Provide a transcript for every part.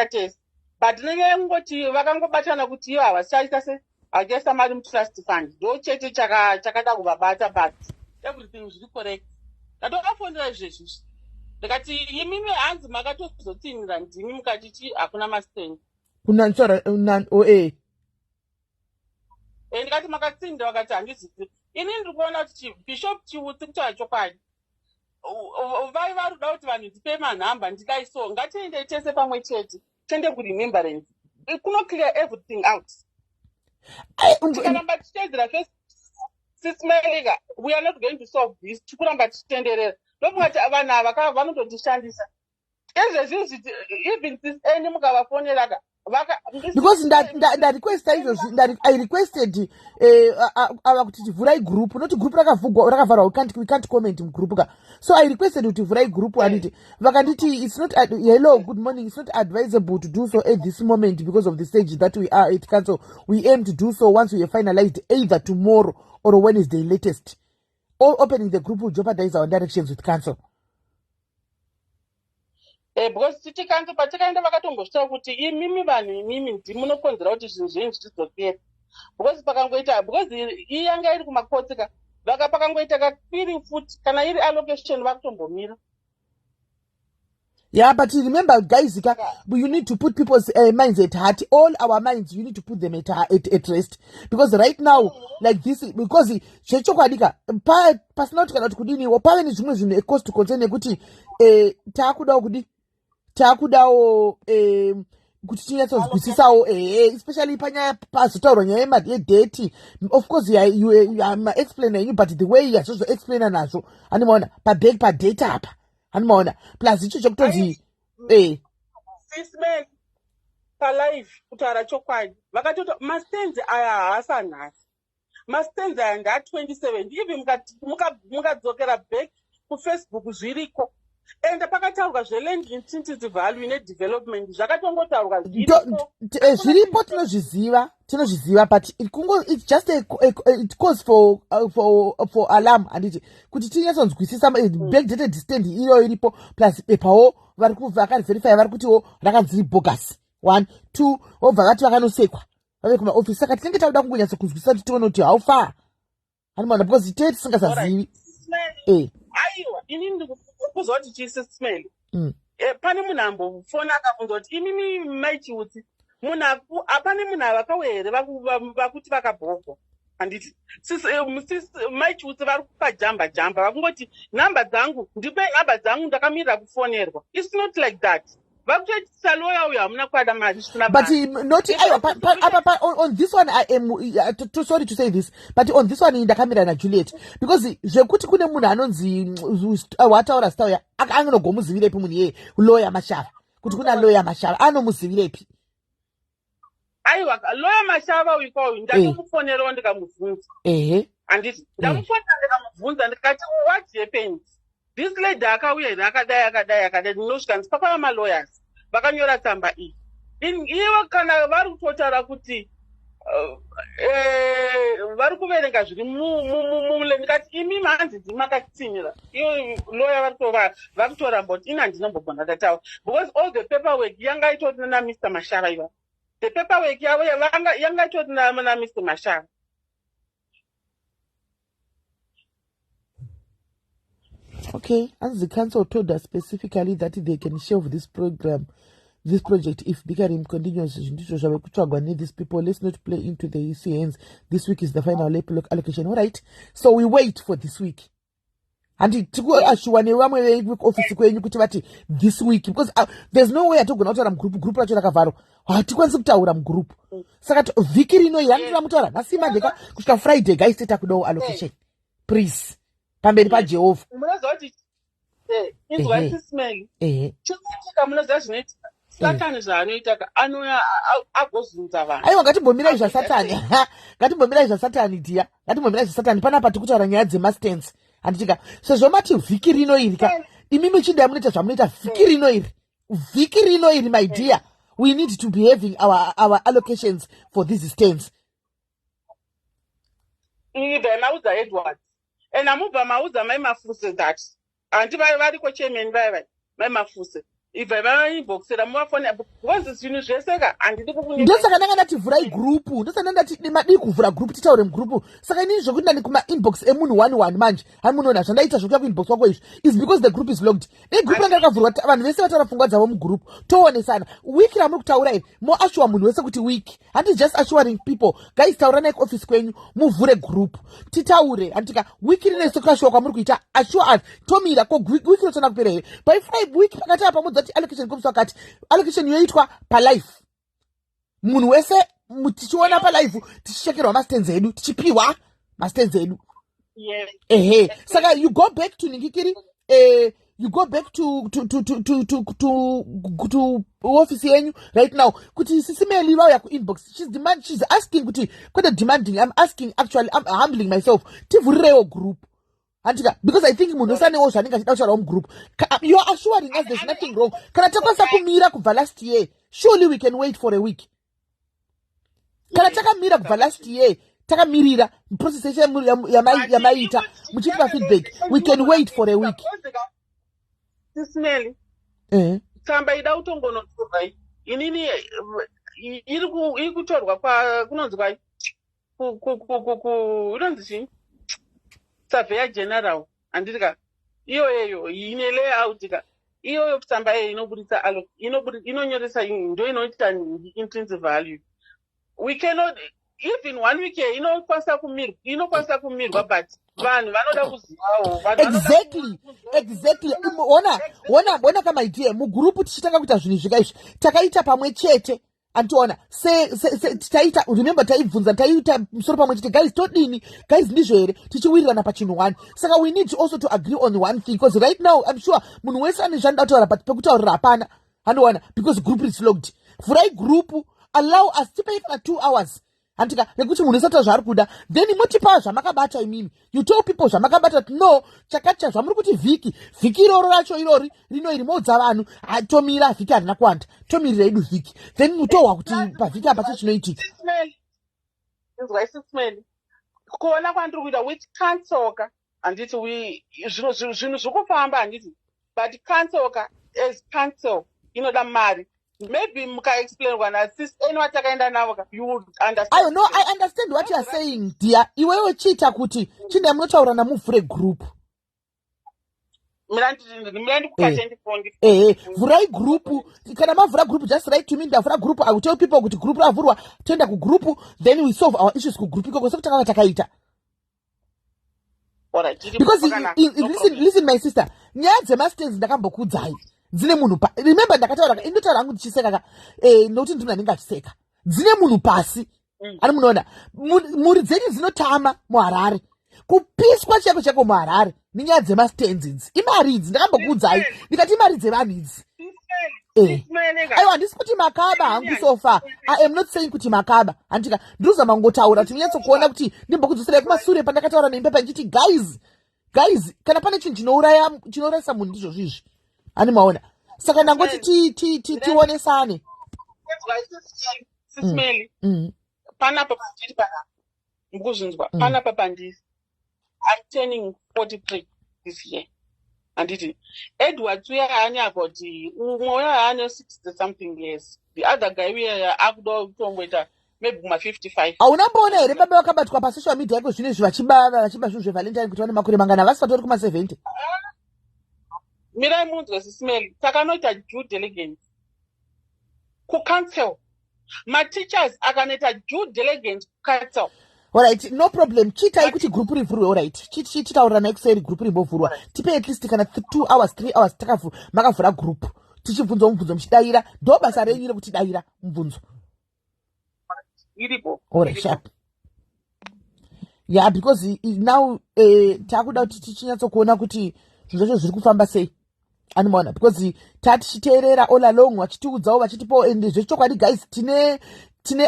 Tese, but nenyaya yekungoti vakangobatana kuti ivo havachaita se havachaisa mari mutrust fund, ndo chete chakada kuvabata, but everything zviri correct. Ndatovafonera izvezvi izvi, ndikati, "Imimi hanzi makatozotsinhira, ndimi mukati chi hakuna mastand." Kunansora o e. Ndikati, "Makatsinhira?" Vakati, "Handizivi ini." Ndiri kuona kuti Bishop Chiutsi, kutaura chokwadi, vai vari kuda kuti vanhu ndipe manhamba. Ndidai so, ngatiendei tese pamwe chete, tiende kuremembrance, kunoclear everything out. Tikaramba tichiteedzera first, Sis Melika, we are not going to solve this. Tikuramba tichitenderera, ndofunga kuti vanhu ava ka vanototishandisa izvezvizvi. Even sis eni mukavafonera ka Because ndarequesta izvozvi, I requested ava kuti tivhurai group, noti group rakavhugwa, rakavharwa. We can't comment mugroup ka. So I requested kuti vhurai group, handiti? Vakanditi, "It's not hello, good morning, it's not advisable to do so at this moment because of the stage that we are at council. We aim to do so once we have finalized, either tomorrow or Wednesday latest. Or opening the group will jeopardize our directions with council." Because titi kanzi patikaenda vakatombosvita kuti imimi vanhu imimi ndimunokonzera kuti zvinhu zvenyu zvichidzokera, because pakangoita, because iyi yanga iri kumakotsi ka, vaka pakangoita kakwiri futi, kana iri allocation, vakutombomira. Yeah, but remember, guys, ka, you need to put people's minds at heart. All our minds, you need to put them at rest. Because right now, like this, because zvechokwadi ka, pasina kuti kana kuti kudiniwo, pave nezvimwe zvinhu, a cause to concern yekuti taakudawo kudi, taakudawo kuti tinyatsozwisisawo, ehe, especially panyaya pazotaurwa nyaya yedate. Of course maexplaina yenyu, but the way yazvozoexplaina nazvo, handimaona paback padate apa, handimaona, plus icho chekutonzi Sis Mel, palive, kutaura chokwadi, vakatota mastands aya haasi anhasi. Mastands aya ndaa27. Even mukadzokera back kuFacebook, zviriko. Ende pakataurwa zveland intrinsic value nedevelopment, zvakatongotaurwa. Zviriko. Zviripo, tinozviziva, tinozviziva, but it's just it calls for alarm, handiti, kuti tinyatsonzwisisa backdated stand iyoyo iripo, plus bepawo vari vakaverify, vari kutiwo rakanzi riri bogus. One, two, vobva vati vakanosekwa vave kumaofisi. Saka tinenge takuda kungonyatsokunzwisisa kuti tione kuti how far, handimaona, because tee tisingasazivi. Aiwa, inini ndikuzwa kuti chiSis Mel. Pane munhu ambofona akabvunza kuti, "Imimi maichiutsi, munhu hapane munhu avakauya here vakuti vakabhogwa?" Handiti maichiutsi vari kupajamba jamba, vakungoti, "Nhamba dzangu, ndipe nhamba dzangu, ndakamirira kufonerwa." It's not like that. Vakutoitisa loya uyo, hamuna kuada mari zvisina. But not, aiwa, apa on this one I am sorry to say this, but on this one ndakamira naJuliet, because zvekuti kune munhu anonzi wataura zita uya, anogomuzivirepi munhu iyeye, loya Mashava? Kuti kuna loya Mashava, anomuzivirepi? Aiwa, loya Mashava uyu kauyu, ndatomufonerawo ndikamubvunza. Handiti ndamufonera, ndikamubvunza, ndikati, "What happens? This lady akauya here akadai, akadai, akadai?" Ndinosvika ndipakauya malawyers vakanyora tsamba iyi. Ivo kana vari kutotaura kuti vari kuverenga zviri mule. Ndikati, "Imi hanzi ndimakatsinira." Iyo loya vakutoramba kuti, "Ini handinombogona ndataura," because all the paperwork yanga itori nana Mr Mashava. Iva the paperwork yavo yanga itori naMr Mashava. Okay, as the council told us specifically that they can shelve this program, this project, if bickering continues. Ndizvo zvave kutsvagwa nethese people. Let's not play into the EC hands. This week is the final allocation. All right, so we wait for this week, handi? Tikuashuwa nevamwe vekuofisi kwenyu kuti vati this week, because there's no way hatogona kutaura mugroup. Group racho rakavharwa, hatikwanisi kutaura mugroup. Saka vhiki rino iri handira mutaura nhasi Monday ka, kusvika Friday, guys, tetakudawo allocation, please, pamberi paJehovha. Munoziva kuti inzwa, Sis Mel, chinoitika, munoziva zvinoitika, Satani zvaanoita ka, anouya agozunza vanhu. Aiwa, ngatimbomirai zvasatani, ngatimbomirai zvasatani, dhiya, ngatimbomirai zvasatani. Panapa tikutaura nyaya dzemastands, handitika? Sezvo mati vhiki rino iri ka, imi muchindai munoita zvamunoita vhiki rino iri, vhiki rino iri, my dear, we need to be having our allocations for these stands. Ibvai maudza Edwards, and amubva maudza Mai Mafuse that, handi variko chairman vaya vai Mai Mafuse. Ibvai vainboxera, muvafone, because zvinhu zvese ka, handidi kukunye. Ndosaka ndanga ndati vhurai group. Ndosaka ndanga ndati madii kuvhura group, titaure mugroup. Saka inini zvokuti ndani kumainbox emunhu one one manje, hamunoona zvandaita zvokuya kuinbox kwako izvi is because the group is locked. Igroup ranga rakavhurwa, vanhu vese vataura pfungwa dzavo mugroup, toonesana. Week ramuri kutaura iri, moassure munhu wese kuti week, handi just assuring people, guys, tauranai kuoffice kwenyu, muvhure group, titaure, handika? Week rine sekuassure kwamuri kuita, assure us, tomira ko week rotona kupera here? Paifai week pakati apa mudza kuti allocation komusi wakati, allocation yoitwa palive, munhu wese tichiona palive, tichichekerwa mastands edu, tichipiwa mastands edu. Ehe, saka you go back to ningikiri, you go back to office yenyu right now kuti Sis Melly vauya kuinbox, she's asking kuti, kwete demanding, I'm asking actually, I'm humbling myself, tivhurirewo group, handika? Because I think munhu wese anewo zvaanenge achida kutaurawo mugroup. You are assuring us there's nothing wrong. Kana takwanisa kumira kubva last year, surely we can wait for a week. Kana takamira kubva last year, takamirira process yeshe yamaita muchitipa feedback, we can wait for a week. Sis Melly, tsamba ida kutongonotorwa inini, iri kutorwa kwa kunonzi kwai, inonzi chii, surveyor general, handiti ka? Iyoyeyo ine layout ka. Iyoyo tsamba iyoyo inoburitsa, inonyoresa, ndo inoita intrinsic value. We cannot even one week inokwanisa kumirwa, but vanhu vanoda kuzivawo. Exactly. Ona, ona, ona ka, my dear, mugroup tichitanga kuita zvinhu zvika izvi, takaita pamwe chete, antiona? Taita, remember, taibvunza, taiita musoro pamwe chete, "Guys, todini? Guys, ndizvo here?" Tichiwirirana pachinhu one. Saka we need also to agree on one thing, because right now I'm sure munhu wese ane zvanoda kutaura, but pekutaurira hapana, handiwana, because group is locked. Vhurai group, allow us, tipei kana 2 hours, handika, nekuti munhu wese zvaari kuda, then motipa zvamakabata imimi. You tell people zvamakabata kuti no, chakati zvamuri kuti vhiki, vhiki iroro racho irori rino iri, moudza vanhu, tomira vhiki, harina kuwanda, tomirira idu vhiki, then mutohwa kuti pavhiki apa chechinoitika. Inzwai, Sis Melly, kuona kwandiri kuita with council ka, handiti zvinhu zviri kufamba, handiti? But council ka, as council inoda mari. Maybe mukaexplainwa nasis eni watakaenda navo ka, you would understand. Ayo, no, I understand what you are saying, dear. Iwewe chiita kuti chindai munotaura namuvhure group. Mira ndikukate ndifondi. Ehe, vhurai group. Kana mavhura group, just write to me, "Ndavhura group." I will tell people kuti group ravhurwa, toenda kugroup, then we solve our issues kugroup ikoko, sekutanga takaita. Because listen, listen, my sister, nyaya dzemastands ndakambokuudzai dzine munhu. Remember, ndakataura, indotaura hangu ndichiseka ka, nokuti ndinhu anenge achiseka, dzine munhu pasi. Ani munoona mhuri dzenyu dzinotama muHarare, kupiswa chaiko chaiko muHarare nenyaya dzemastands idzi. Imari idzi, ndakambokuudzai ndikati imari dzevanhu idzi. Aiwa, handisi kuti makaba hangu. So far I am not saying kuti makaba, handika? Ndirikuzama kungotaura kuti munyatsokuona kuti ndimbokudzoserai kumasure pandakataura nempepa ndichiti, guys, guys, kana pane chinhu chinouraya, chinourayisa munhu, ndizvo zvizvi, hani maona? Saka ndangoti tionesane. Sis Melly, panapa pandiri panapa, mukuzvinzwa? Panapa pandiri, I'm turning 43 this year, handiti? Edwards uya haane about, umwe uya haane 60 something years, the other guy uya akuda kutongoita maybe kuma-55. Haunamboona here baba vakabatwa pasocial media yako zvino izvi vachiba zvinhu zveValentine kuti vane makore mangana? Havasi vatori kuma-70? Mirai munzwe, Sis Melly. Takanoita due diligence kucouncil, mateachers akanoita due diligence kucouncil. Alright, no problem. Chiitai kuti group rivhurwe. Alright, chitaurirana kuseri, group rimbovhurwa. Tipe at least kana 2 hours, 3 hours, makavhura group, tichibvunzwa mubvunzo, muchidayira. Ndo basa renyu rekutidayira mubvunzo. Iripo. Alright, sharp. Yeah, because now takuda kuti tichinyatsokuona kuti zvinhu zvacho zviri kufamba sei, animaona? Because tatichiteerera all along, vachitiudzawo, vachitipawo, and zvechokwadi, guys, tine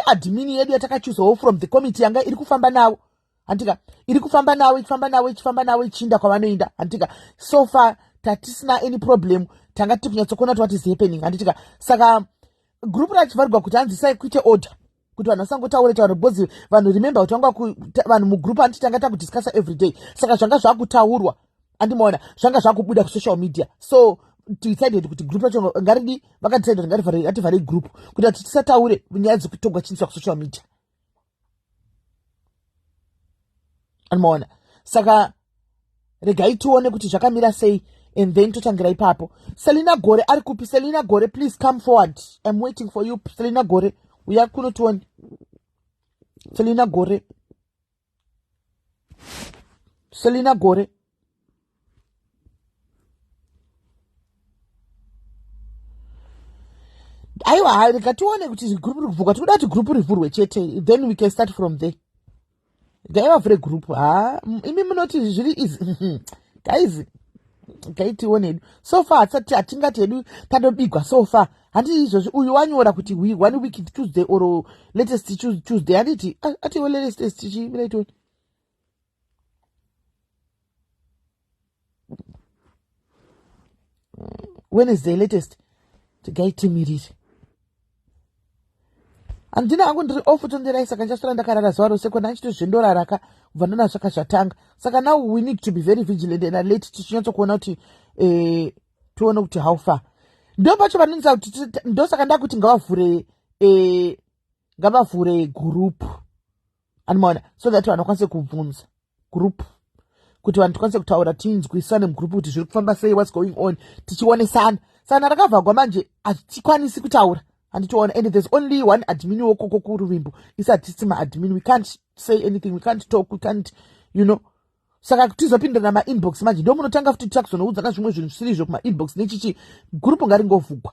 admin yedu yatakachuzawo from the committee yanga iri kufamba navo, handika? Iri kufamba navo, ichifamba navo, ichifamba navo, ichiinda kwavanoenda, handika? So far tatisina any problem, tanga tiri kunyatsokuona kuti what is happening, handitika? Saka group rachivharigwa kuti hanzisai kuite order, kuti vanhu vasangotaure taura, because vanhu, remember kuti vanga vanhu mugroup, handiti tanga takudiscussa every day? Saka zvanga zvakutaurwa, andimaona, zvanga zvakubuda kusocial media. So decided kuti group racho ngaridi, vakadecide kuti ngarivhare, ngativharei group kuti ati tisataure nyaya dzekutogwa chiniswa kusocial media. Anomaona? Saka regai tione kuti zvakamira sei and then totangira ipapo. Selina Gore ari kupi? Selina Gore, please come forward, I'm waiting for you. Selina Gore, uya kuno tione. Selina Gore, Selina Gore, aiwa, rega tione kuti group rikuvhurwa. Tikuda kuti group rivhurwe chete, then we can start from there. Regai vavhure group. Ha, imi munoti zviri easy, guys. Gai tione hedu. So far hatisati, hatingati hedu tandobigwa so far. Handiti izvozvi uyu wanyora kuti one week Tuesday or latest Tuesday, handiti? Atiwo latest chimirai tione. Wednesday latest. Tigai timirire. Handina hangu, ndiri off, tonderai. Saka ndichaswera ndakarara zuva rose kona ndichitozvendoraraka kubva ndona zvaka zvatanga. Saka now we need to be very vigilant and alert, tichinyatsokuona kuti tione kuti how far. Ndo pacho vanonisa kuti ndosaka ndakuti ngavavhure group, anomaona, so that vanhu vakwanise kubvunza group, kuti vanhu tikwanise kutaura, tinzwisane mugroup kuti zviri kufamba sei, what's going on, tichionesana. Sana rakavhagwa manje, hatikwanisi kutaura, handitoona. And there's only one admin wokoko kuRuvimbo. Isi hatisi maadmin, we can't say anything, we can't talk, we can't you know Saka tizopindirana mainbox manje, ndo munotanga futi takuzonoudzana zvimwe zvinhu zvisiri izvo kumainbox nechichi. Group ngaringovhugwa,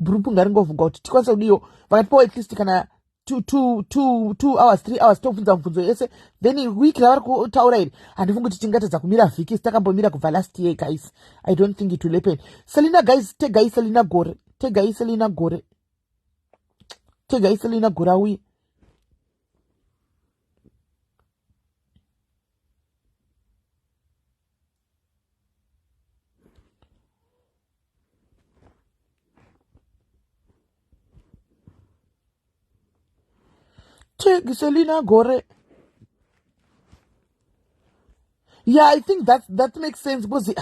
group ngaringovhugwa kuti tikwanise kudiwo. Vakatipawo at least kana 2 hours, 3 hours, tobvunza mubvunzo yese. Then week ravari kutaura iri, handifungi kuti tingatadza kumira vhiki. Takambomira kubva last year, guys. I don't think it will happen. Selina, guys, tegai Selina Gore, tegai Selina Gore, tegai Selina Gore auye. Tag Selina Gore. Yeah, I think that makes sense because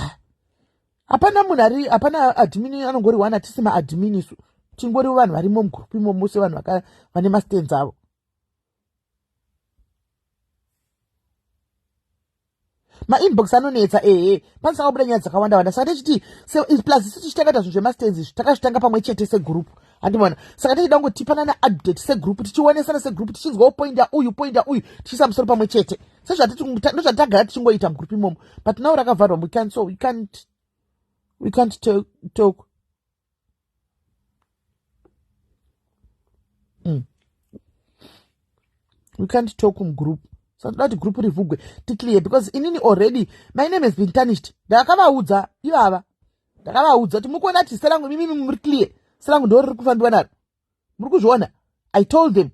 hapana munhu ari, hapana admin anongori one. Hatisi maadmin isu, tingori vanhu varimo mugroup imomo sevanhu vane mastands avo. Mainbox anonetsa, ehe, panosanga kubuda nyaya dzakawanda wanda. Saka tichiti plus isu tichitanga zvinhu zvemastands izvi, takazvitanga pamwe chete segroup, handimona? Saka tichida kungotipanana update segroup, tichionesana segroup, tichinzwawo point yauyu, point yauyu, tichiisa musoro pamwe chete sezvatagara tichingoita mugroup imomo. But now rakavharwa, we can't, so we can't talk. We can't talk mugroup. So toda kuti group rivhugwe, ticlear, because inini already my name has been tarnished. Ndakavaudza ivava, ndakavaudza kuti mukuona kuti zita rangu, mimimi muri clear, zita rangu ndo riri kufambiwa naro, muri kuzviona. I told them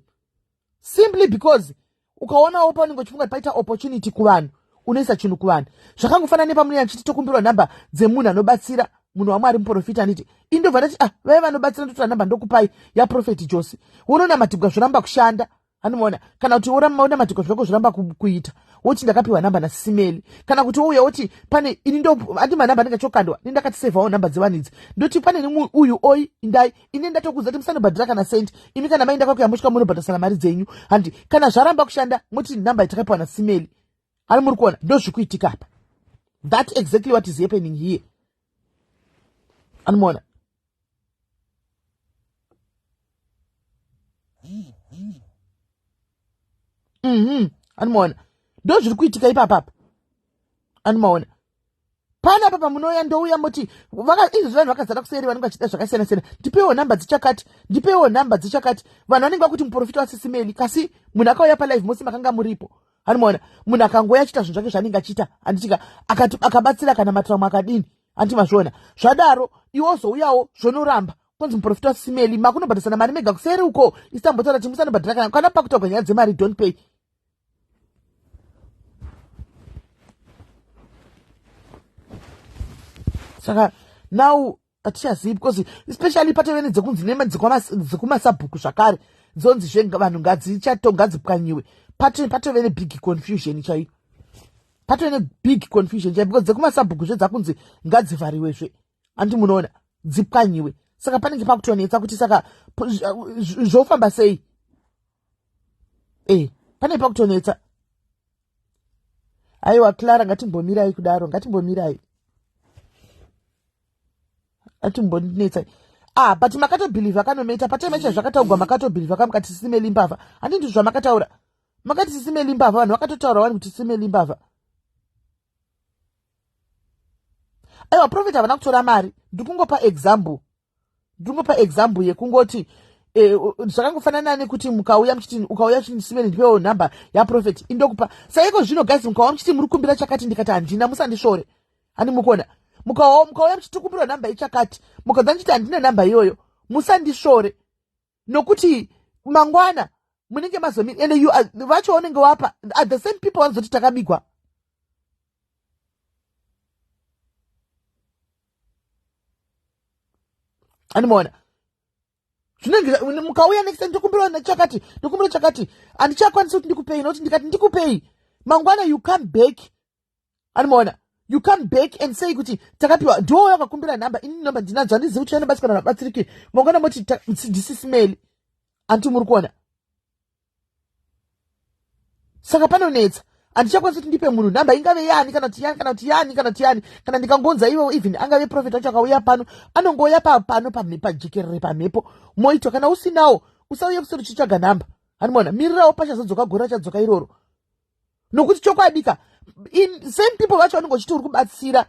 simply because ukaonawo paunenge uchifunga kuti paita opportunity kuvanhu, unoisa chinhu kuvanhu. Zvakangofanana nepamunenge achiti tokumbirwa nhamba dzemunhu anobatsira, munhu waMwari, muprofita, anditi? Indobva ndati, ah, vaiva vanobatsira, ndotora nhamba ndokupai yaProphet Josi. Wononamatigwa, zvoramba kushanda, anomaona? Kana kuti wonamatigwa, zvako zvoramba kuita, woti ndakapiwa nhamba naSimeli. Kana kuti wouya woti pane ini, ndo andi manhamba anenge achokandwa, ni ndakatisevhawo nhamba dzevanhu idzi, ndoti pane nimwe uyu oi indai. Ini ndatokuudza kuti musanobhadhira kana sendi imi. Kana maenda kwakuya, mosvika munobhadhasana mari dzenyu, handi? Kana zvaramba kushanda, moti nhamba yatakapiwa naSimeli. Ari muri kuona ndo zviri kuitika apa. That exactly what is happening here, anomaona? Anomaona ndo zviri kuitika ipapapa, anomaona? Panapa pamunouya, ndouya moti izvozvi vanhu vakazara kuseri, vanenge vachida zvakasiyana siyana. Ndipewo nhamba dzechakati, ndipewo nhamba dzechakati. Vanhu vanenge vakuti muprofita waSisimeli, kasi munhu akauya palive mose makanga muripo, anomaona? Munhu akangoya achiita zvinhu zvake zvaanenge achiita, handitika? Akati akabatsira kana matrauma akadini, handi mazviona? Zvadaro iwe ozouyawo, zvonoramba, konzi muprofita waSisimeli, makunobhadhisana mari mega kuseri uko. Isitambotaura kuti musanobhadhira. Kana pakutaurwa nyaya dzemari, don't pay. Saka now hatichazivi, because especially patove nedzekunzi nema dzekumasabhuku zvakare dzonzi zve vanhu ngadzichato ngadzipwanyiwe. Patove nebig confusion chaiyo. Patove nebig confusion chai because dzekumasabhuku zve dzakunzi ngadzivhariwe zve, andi munoona dzipwanyiwe. Saka panenge pakutonetsa kuti saka zvofamba sei. Pane pakutonetsa. Aiwa Clara, ngatimbomirai kudaro, ngatimbomirai, atimbonetsai. Ah, but makatobhilivha kanometa pataimaita zvakataugwa, makatobhilivha kamukati sisimeli mbavha. Handindi zvamakataura, makati sisimeli mbavha. Vanhu vakatotaura wani kuti sisimeli mbavha. Aiwa, prophet havana kutora mari. Ndikungopa example, ndikungopa example yekungoti zvakangofanana nekuti mukauya muchiti, ukauya uchiti, "Simeli, ndipewo nhamba yaprophet," indokupa. Saiko zvino guys, mukauya muchiti muri kumbira chakati, ndikati handina, musandisvore. Handi mukuona, mukauya muchiti kumbirwa nhamba yechakati, mukadza muchiti handina nhamba iyoyo, musandisvore, nokuti mangwana munenge mazomi ende you vacho vanenge wapa are the same people vanozoti takabigwa. Andimaona zvinenge mukauya next time, ndikumbira chakati, ndikumbira chakati, handichakwanisi kuti ndikupei, nokuti ndikati ndikupei mangwana, you come back. Andimaona, you come back and say kuti takapiwa, ndiwo wakakumbira nhamba, ini nhamba ndinadzo, handizivi kuti anobatsika kana vabatsiriki. Mangwana moti ndisisimeli. Anti muri kuona? Saka panonetsa. Handichakwanisi kuti ndipe munhu nhamba, ingave yani, kana kuti yani, kana kuti yani, kana kuti yani. Kana ndikangonza ivo, even angave prophet wacho akauya pano, anongouya pano pajekerere pamhepo moitwa. Kana usinawo, usauye kuseri uchitsvaga nhamba. Handimaona, mirirawo pachazodzoka gore rachadzoka iroro, nokuti chokwadika same people vacho vanenge uchiti uri kubatsira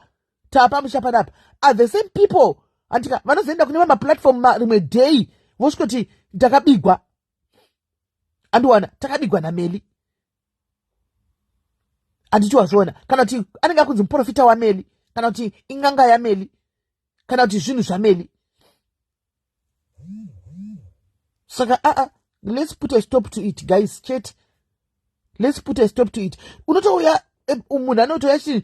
taapamusha panapa are the same people, andika, vanozoenda kune mamaplatform rimwe day vosvikoti ndakabigwa. Andiwana, takabigwa naMeli. Handiti wazviona? Kana kuti anenge akunzi muprofita waMeli, kana kuti ing'anga yaMeli, kana kuti zvinhu zvaMeli. Saka aa, let's put a stop to it, guys, chete. Let's put a stop to it. Unotouya, munhu anotouya chii,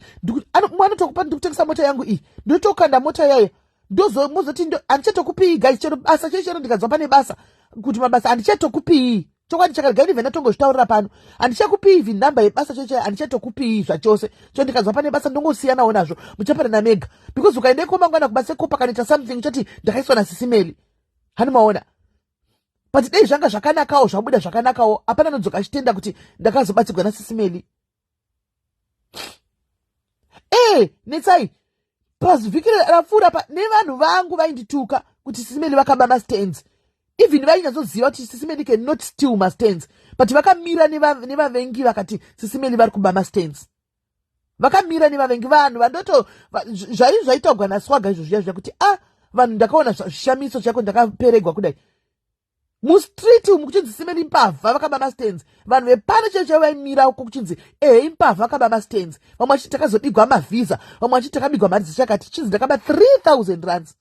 anotokupa, "Ndikutengesa mota yangu iyi." Ndotokanda mota yayo, mozoti handichatokupii. Guys, chero basa chei, chero ndikanzwa pane basa kuti mabasa, handichatokupii. Chokwadi chakarega ndibve ndatongozvitaurira pano, handichakupii even namba yebasa chai chai, handichatokupii zvachose. Cho ndikanzwa pane basa, ndongosiyanawo nazvo, muchaparana mega, because ukaenda iko mangwana kubasa iko pakanoita something, uchati ndakaiswa nasisimeli. Hani maona? But dei zvanga zvakanakawo, zvabuda zvakanakawo, hapana anodzoka achitenda kuti ndakazobatsirwa nasisimeli. Netsai pavhiki rapfuura pa nevanhu vangu vaindituka kuti Sisimeli vakaba mastands. Even vainyatsoziva kuti Sisimeli cannot steal mastands, but vakamira nevavengi vakati Sisimeli vari kuba mastands. Vakamira nevavengi, vanhu vandoto zvai zvaitaugwa naswaga izvo zviya zviya kuti a ah, vanhu ndakaona zvishamiso chako, ndakaperegwa kudai mustreet umu kuchinzi Simeli imbavha, vakaba mastands. Vanhu vepano chaivo chaivo vaimira uko kuchinzi ehe, imbavha, vakaba mastands. Vamwe vachiti takazobigwa mavhisa, vamwe vachiti takabigwa mari dzichakati, chinzi ndakaba 3000 rands,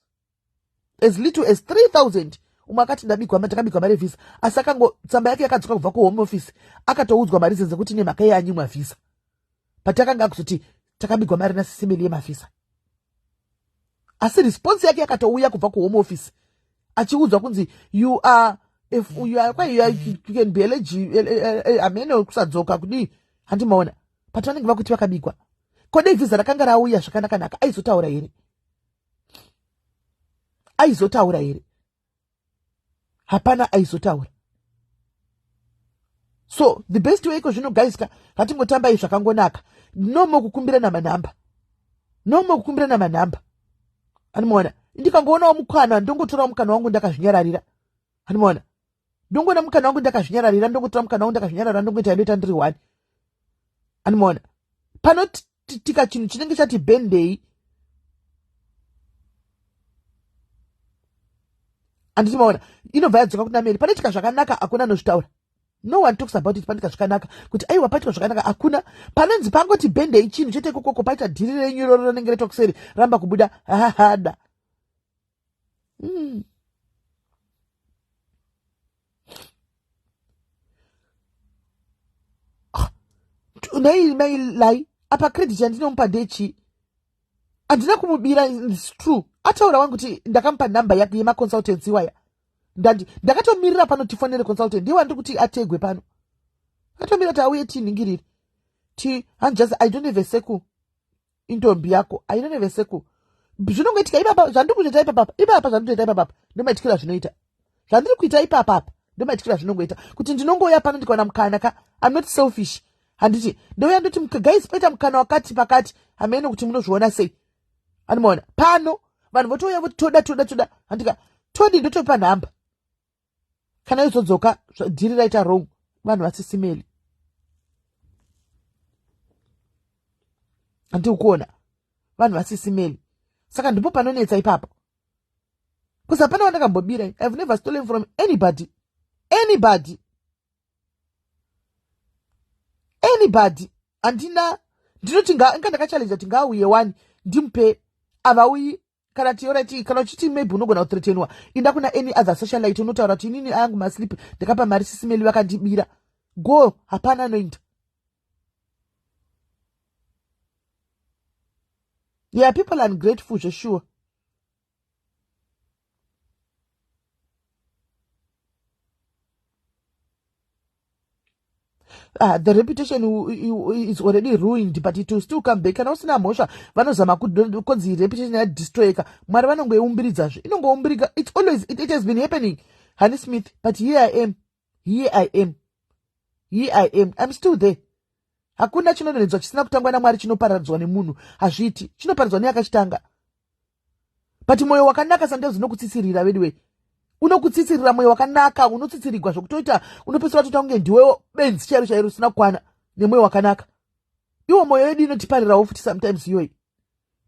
as little as 3000. Umwe akati ndabigwa, ndakabigwa mari yevhisa, asi akango tsamba yake yakadzoka kubva kuHome Office, akatoudzwa mari dzekuti nemhaka yeanyimwa vhisa, but akanga akuzoti takabigwa mari nasisimeli yemavhisa. Asi response yake yakatouya kubva kuHome Office, achiudzwa kunzi you are, if you are, you are, you can be eligible, amene kusadzoka kudii. Handimaona, but vanenge vakuti vakabigwa. Kodei vhisa rakanga rauya zvakanakanaka, aizotaura here? Aizotaura here? Hapana aizotaura. So the best way iko zvino, guys ka, ngatingotambai zvakangonaka. No more kukumbirana manhamba, no more kukumbirana manhamba. Animaona, ndikangoonawo mukana, ndongotorawo mukana wangu ndakazvinyararira. Animaona, ndongoona mukana wangu ndakazvinyararira, ndongotora mukana wangu ndakazvinyararira, ndongoita ndoita ndiri one. Animaona, panotika chinhu chinenge chati bhendei, handiti maona, inobva yadzoka kuna Mary. Panoitika zvakanaka, hakuna anozvitaura. No one talks about it. Panoitika zvakanaka kuti aiwa, paitika zvakanaka, hakuna. Panonzi pangoti bhendei chinhu chete ikokoko, paita dhiri renyu iroro rinenge retokuseri ramba kubuda, hahada. Nhai mai Lai, apa credit yandinomupa ndechii? Handina kumubira. It's true, ataura wangu kuti ndakamupa nhamba yake yemaconsultancy waya. Ndandi ndakatomirira pano, tifonere consultant, ndiye wandiri kuti ategwe pano. Akatomira kuti auye tinhingirire. Ti hanjasi, I don't have a circle. Intombi yako, I don't have a circle. Zvinongoitika ipapa zvandiri kutoita ipapapa, ipapa zvandiri kutoita ipapapa ndomaitikira zvinoita zvandiri kuita ipapapa, ndomaitikira zvinongoita kuti ndinongouya pano ndikaona mukana ka. I'm not selfish, handiti? Ndouya ndoti, "Guys, poita mukana wakati pakati, hamene kuti munozviona sei." Anomaona pano vanhu votouya voti, "Toda, toda, toda," handika? Todi ndotopa nhamba. Kana izodzoka deal raita wrong, vanhu vasisimeli, handiri kuona vanhu vasisimeli. Saka ndipo panonetsa ipapo, because hapana wandakambobira. I've never stolen from anybody, anybody, anybody. Handina. Ndinoti inga ndakachallenja kuti ngaauye wani ndimupe, avauyi. Kana tiorati, kana uchiti maybe unogona kuthreatenwa, inda kuna any other socialite, unotaura kuti, "Inini ayangu maslip, ndakapa mari sisimeli, vakandibira." Go, hapana anoita. Yeah, people are ungrateful zvesure. The reputation is already ruined, but it will still come back. Kana usina mhosva, vanozama konzi reputation yadestroyeka. Mwari vanongoiumbiridzazve, inongoumbirika. It's always it has been happening, Honey Smith, but here I am, here I am, here I am, I'm still there. Hakuna chinodonhedzwa chisina kutangwa naMwari chinoparadzwa nemunhu, hazviiti. Chinoparadzwa neakachitanga. But mwoyo wakanaka sometimes unokutsitsirira veduwe, unokutsitsirira. Mwoyo wakanaka unotsitsirigwa zvokutoita unopedzisira watoita kunge ndiwe benzi chairo chairo usina kukwana nemwoyo wakanaka. Iwo mwoyo yedu inotiparirawo futi sometimes. Iyoyi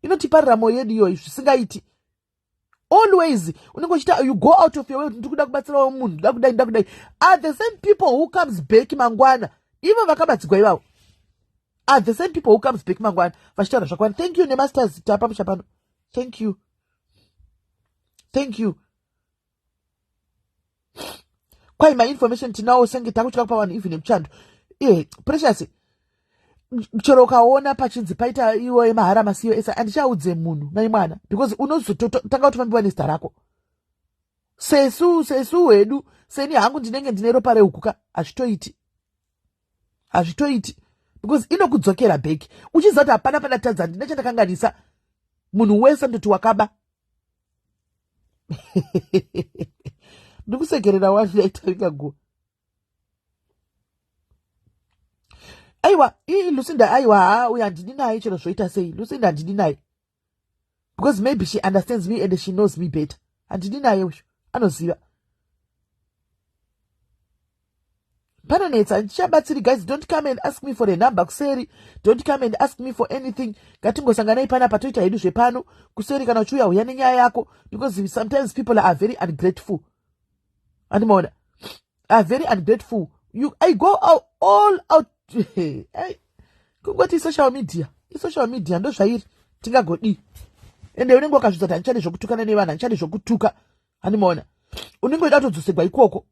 inotiparira mwoyo yedu iyoyi zvisingaiti. Always unenge uchiita, you go out of your way kuti ndiri kuda kubatsirawo munhu, nda kudai, nda kudai. Are the same people who comes back mangwana, ivo vakabatsigwa ivavo, are the same people who comes back mangwana vachitaura zvakawanda. Thank you nemasters tapa muchapano. Thank you, thank you. Kwai mainformation tinawo senge takutya kupa vanhu even nemuchando. Iye Precious, chero ukaona pachinzi paita iwo emahara masiyo ese, handichaudze munhu nai mwana, because unozototanga kutofambiwa nezita rako. Sesu hedu, seni hangu ndinenge ndine ropa rehukuka, hazvitoiti, hazvitoiti, because inokudzokera back uchiziva kuti hapana pandatadza, handina chandakanganisa. Munhu wese ndoti wakaba. Ndikusekerera wazviaitaikaguwa. Aiwa, ii Lucinda, aiwa, ha, uyo handidi naye. Chero zvoita sei, Lucinda handidi naye, because maybe she understands me and she knows me better. Handidi naye uyo, anoziva panonetsa. Ndichabatsiri. Guys, don't come and ask me for a number kuseri. Don't come and ask me for anything. Ngatingosanganai panapa, toita hedu zvepano. Kuseri kana uchiuya, uya nenyaya yako, because sometimes people are very ungrateful. Andimaona, are very ungrateful. You, I go out, all out. Kungoti social media, isocial media, ndo zvairi, tingagodii? Ende unenge wakazvidza kuti handichadi zvokutukana nevanhu, handichadi zvokutuka. Handimaona, unenge uida kutodzosegwa ikoko,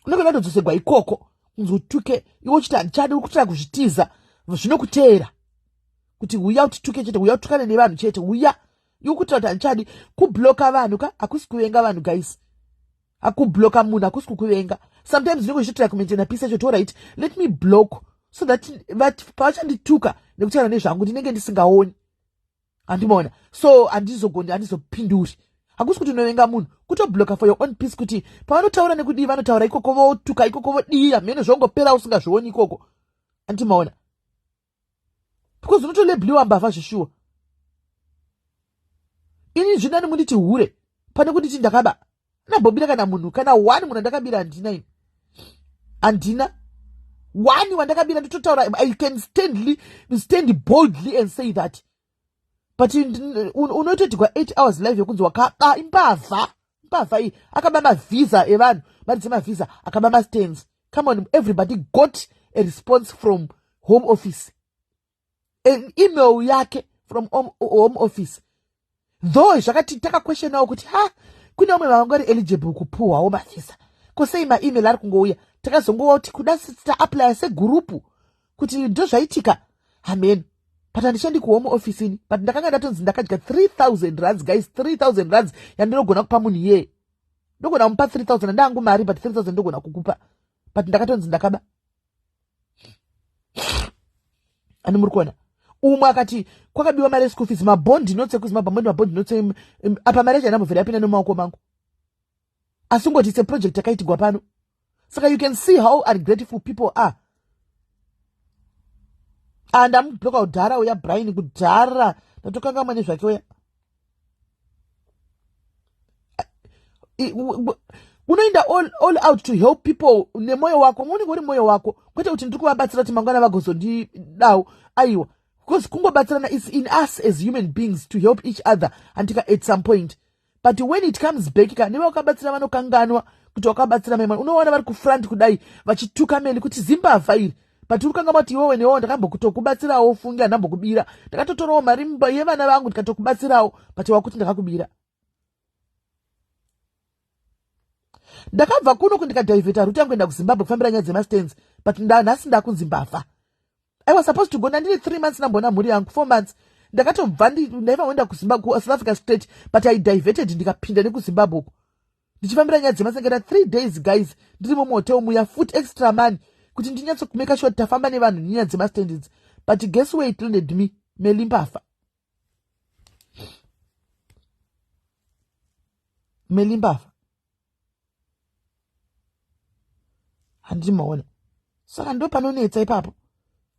unenge uida kutodzosegwa ikoko kunzi utuke iwe uchiti handichadi. Uri kutira kuzvitiza, zvinokuteera kuti uya utituke chete, uya utukane nevanhu chete, uya iwe kutira kuti handichadi. Kubloka vanhu ka hakusi kuvenga vanhu, guys. Akubloka munhu hakusi kukuvenga. Sometimes unenge uchitotira kumaintaina peace yacho. Alright, let me block so that pavachandituka nekutaura nezvangu, ndinenge ndisingaoni. Handimaona, so handizogoni, handizopinduri. Hakusi kuti unovenga munhu, kutobloka for your own peace, kuti pavanotaura nekudii, vanotaura ikoko, votuka ikoko, vodii, hamene zvongopera usingazvioni ikoko. Handimaona, because unotolabeliwa mbavha zveshuwa. Ini zvinani munditi hure pane kunditi ndakaba. Ndambobira kana munhu, kana one munhu andakabira handina. Ini handina one wandakabira. Nditotaura, I can stand boldly and say that. But unotoitirwa 8 hours live yekunzi wakaba, imbavha, imbavha iyi, akaba mavhisa evanhu, mari dzemavhisa, akaba mastands. Come on, everybody got a response from Home Office, an email yake from Home Office. Though zvakati takaquestionawo kuti ha, kune vamwe vavangori eligible kupuhwawo mavhisa, kosei maemail ari kungouya? Takazongoti kuda taapplya segurupu kuti ndo zvaitika, hameno. But handishandi kuHome Office ini, but ndakanga ndatonzi ndakadya 3000 rands. Guys, 3000 rands yandinogona kupa munhu iyeye, ndogona kumupa 3000. Handangu mari, but 3000 ndogona kukupa, but ndakatonzi ndakaba. Ani muri kuona umwe akati kwakabiwa mari yeschool fees, mabond notes ekuZimbabwe, mabond mabond notes apa mari yacho hainambobvira yapinda nemumaoko mangu, asi ungoti it's a project yakaitigwa pano. Saka you can see how ungrateful people are. And amubloka kudhara uya Brian kudhara, ndatokangamwa nezvake uya. Unoenda all out to help people nemwoyo wako, unenge uri mwoyo wako, kwete kuti ndiri kuvabatsira kuti mangwana vagozondidawo. Aiwa, because kungobatsirana is in us as human beings to help each other andika at some point. But when it comes back ka, nevakabatsira vanokanganwa kuti wakabatsira mai mwana. Unoona vari kufront kudai vachituka Meli kuti zimbavha iri, but uri kangamwa kuti iwewe newewo ndakambokutokubatsirawo, funge handambokubira, ndakatotorawo mari yevana vangu ndikatokubatsirawo, but wakuti ndakakubira. Ndakabva kuno kundikadhaivheta ruti yangu kuenda kuZimbabwe kufambira nyaya dzemastands, but nhasi ndakunzi mbavha. I was supposed to go, ndandiri 3 months ndamboona mhuri yangu, 4 months. Ndakatobva ndaiva kuenda kuSouth Africa straight, but I diverted ndikapinda nekuZimbabwe uko ndichifambira nyaya dzemasangera. 3 days guys ndiri mumotel muya, foot extra money kuti ndinyatso kumeka sure tafamba nevanhu nenyaya dzemastands. But guess where it landed me? Melimbavha, melimbavha. Handiti maona? Saka ndo panonetsa ipapo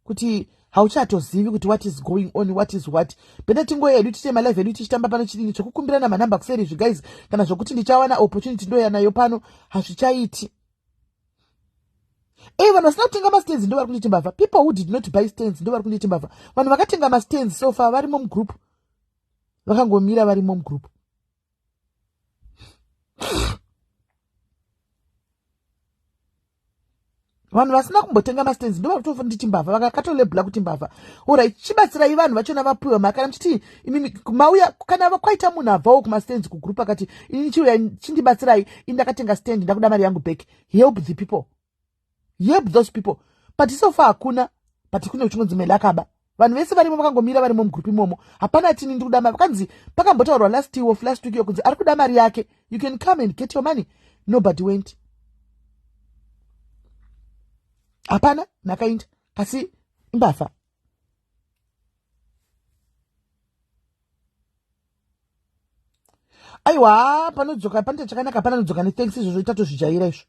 kuti hauchatozivi kuti what is going on, what is what. Better tingoya hedu tiite malive edu tichitamba pano. Chidini zvekukumbirana manhamba kuseri izvi guys, kana zvokuti ndichawana opportunity ndoya nayo pano, hazvichaiti. Ei, vanhu vasina kutenga mastands ndo vari kunditi mbavha. People who did not buy stands ndo vari kunditi mbavha. Vanhu vakatenga mastands so far varimo mugroup, vakangomira varimo mugroup. Vanhu vasina kumbotenga mastands ndo vari kutonditi mbavha, vakatolebhula kuti mbavha. Orit, chibatsirai vanhu vachona vapiwe mari. Kana muchiti imimi mauya, kana kwaita munhu abvawo kumastands kugroup akati ini chiuya chindibatsirai, ini ndakatenga stand, ndakuda mari yangu back, help the people, help those people. But so far hakuna, but kune uchingonzi Meli akaba. Vanhu vese varimo vakangomira varimo mugroup imomo, hapana tini ndiri kuda mari. Vakanzi pakambotaurwa last year of last week iyo kunzi ari kuda mari yake, you can come and get your money. Nobody went, hapana nakainda, kasi imbavha. Aiwa, panodzoka panoita chakanaka, hapana anodzoka nethanks. Izvozvo tatozvijaira izvo,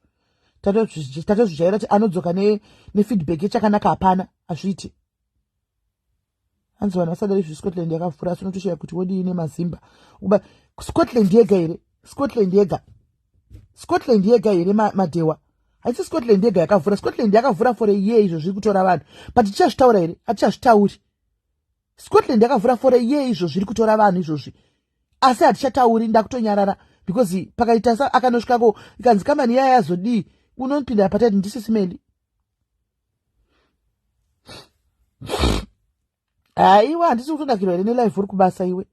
tatozvijaira kuti anodzoka nefeedback yechakanaka hapana, hazviiti. Hanzi vanhu vasadari izvi, Scotland yakavhura, asi unotoshaya kuti wodii nemazimba. Uba Scotland yega here? Scotland yega, Scotland yega here? Madhewa, haisi Scotland yega yakavhura. Scotland yakavhura for a year, izvo zviri kutora vanhu, but tichazvitaura here? Hatichazvitauri. Scotland yakavhura for a year, izvo zviri kutora vanhu izvozvi, asi hatichatauri. Ndakutonyarara because pakaita sa akanosvikako ikanzi kambani iya yazodii, unopinda patati ndisisimeli. Haiwa, handisi kutonakirwa here nelife? Uri kubasa iwe.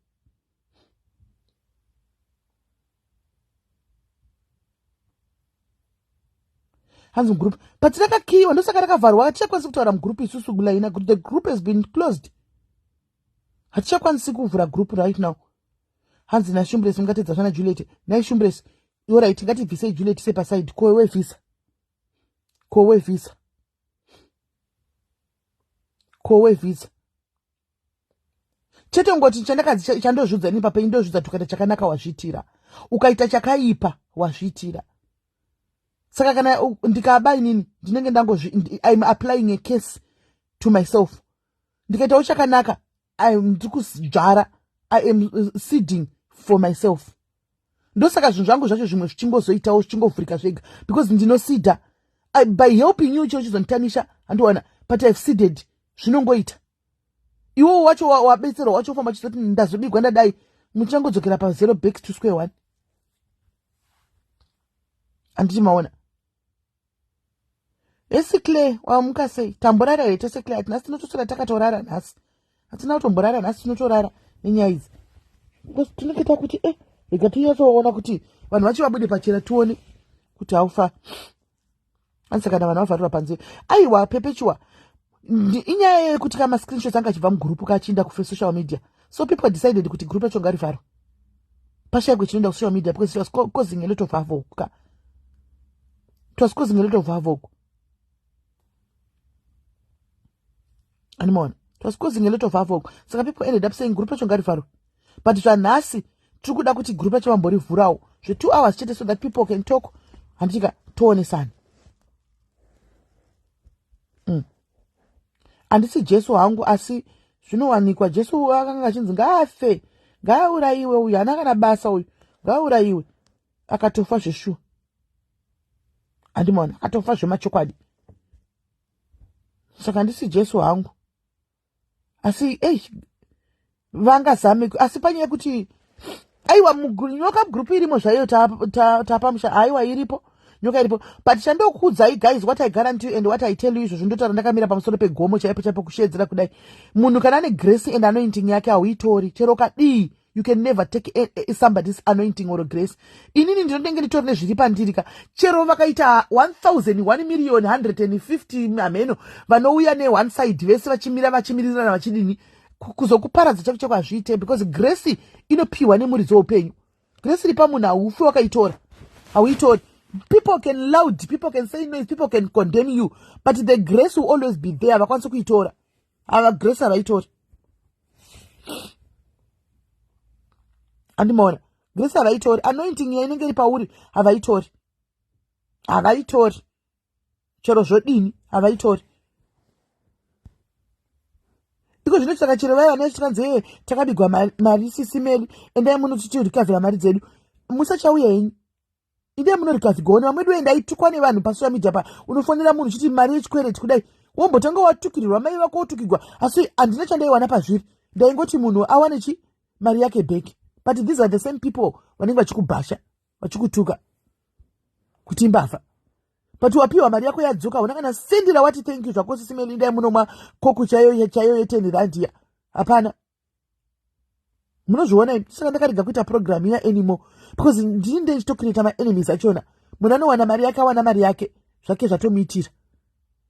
Hanzi mugroup but rakakiyiwa, ndosaka rakavharwa. Hatichakwanisi kutaura mugroup isusu kulaina. The group has been closed, hatichakwanisi kuvhura group right now. Hanzi naShumbres mungatedza zvana Juliet naishumbres. Orit, ngatibvisei Juliet sepaside. Ko wevhisa, ko wevhisa, ko wevhisa chete. Ngoti chandakadzi chandozvidza ini papenyu, ndozvidza tukaita chakanaka wazviitira, ukaita chakaipa wazviitira. Saka kana ndikaba inini ndinenge ndangozvi, I'm applying a case to myself. Ndikaitawo chakanaka, ndiri kudzvara, I am seeding for myself. Ndosaka zvinhu zvangu zvacho zvimwe zvichingozoitawo zvichingovhurika zvega, because ndinoseeda by helping you. Chio chizonditanisha handiwana, but I've seeded, zvinongoita. Iwowo wacho wabetserwa wacho ufamba chizoti ndazobigwa, ndadai, muchangodzokera pazero, back to square one. Handiti maona? Esi Clay, wamuka sei? Tamborara here tese Clay? Hatinasi, tinotoswera takatorara nhasi, hatina kutomborara nhasi, tinotorara nenyaya idzi because tinenge takuti e rega tinyatsoona kuti vanhu vacho vabude pachena, tione kuti haufa. Anzi kana vanhu vavharirwa panze, aiwa Perpetua, inyaya yekuti kama screenshots anga achibva mugurupu kachiinda kusocial media, so people decided kuti group racho ngarivharwe, pashayikwe chinoenda kusocial media, because it was causing a lot of havoc ka, it was causing a lot of havoc. Animaona, it was causing a lot of havoc. Saka people ended up saying group racho ngarivharwe. But zvanhasi tiri kuda kuti group racho vamborivhurawo zve2 hours chete so that people can talk, handitika toonesana. Handisi Jesu hangu, asi zvinowanikwa. Jesu akanga achinzi ngaafe, ngaaurayiwe, uyu haana kana basa, uyu ngaaurayiwe. Akatofa zveshuwa, handimaona, akatofa zvemachokwadi. Saka handisi Jesu hangu, asi ei, vangazame. Asi panyaya yekuti aiwa, nyoka group irimo zvayo, tapamusha, aiwa, iripo nyoka, iripo. But chandokuudzai guys, what I guarantee you and what I tell you, izvozvo ndotaura ndakamira pamusoro pegomo chaipo chaipo, kushedzera kudai. Munhu kana ane grace and anointing yake, hauitori chero kadii. You can never take somebody's anointing or grace. Inini ndinotenge nditori nezviri pandiri ka. Chero vakaita 1000, 1 million 150 hameno vanouya neone side, vese vachimira, vachimirirana, vachidini, kuzokuparadza chako chako hazviite, because grace inopiwa nemuridzi weupenyu. Grace iri pamunhu, haufi wakaitora, hauitori. People can loud, people can say noise, people can condemn you, but the grace will always be there. Havakwanisi kuitora ava, grace havaitori. Andimaona, grace havaitori, anointing yainenge iri pauri havaitori, havaitori chero zvodini, havaitori. Iko zvino saka chero vaiva nesu tikanzi, ee, takabigwa mari, Sisi Meli, endai munoti tirikavhira mari dzedu, musachauya henyu, indai munorikavhigona. Vamwe vedu endaitukwa nevanhu pasocial media pa unofonera munhu uchiti mari yechikwereti kudai, wombotanga watukirirwa mai vako, wotukigwa. Asi handina chandaiwana pazviri, ndaingoti munhu awane chi mari yake back. But these are the same people vanenge vachikubhasha, vachikutuka kuti imbavha. But wapiwa mari yako, yadzoka, una kana sendira wati thank you zvako, Sisi Meli, indai munomwa Coke chaiyo chaiyo ye10 rand iya. Hapana, munozviona. Saka ndakarega kuita program iya anymore because ndini ndechitocreata maenemies achona. Munhu anowana mari yake, awana mari yake, zvake zvatomuitira.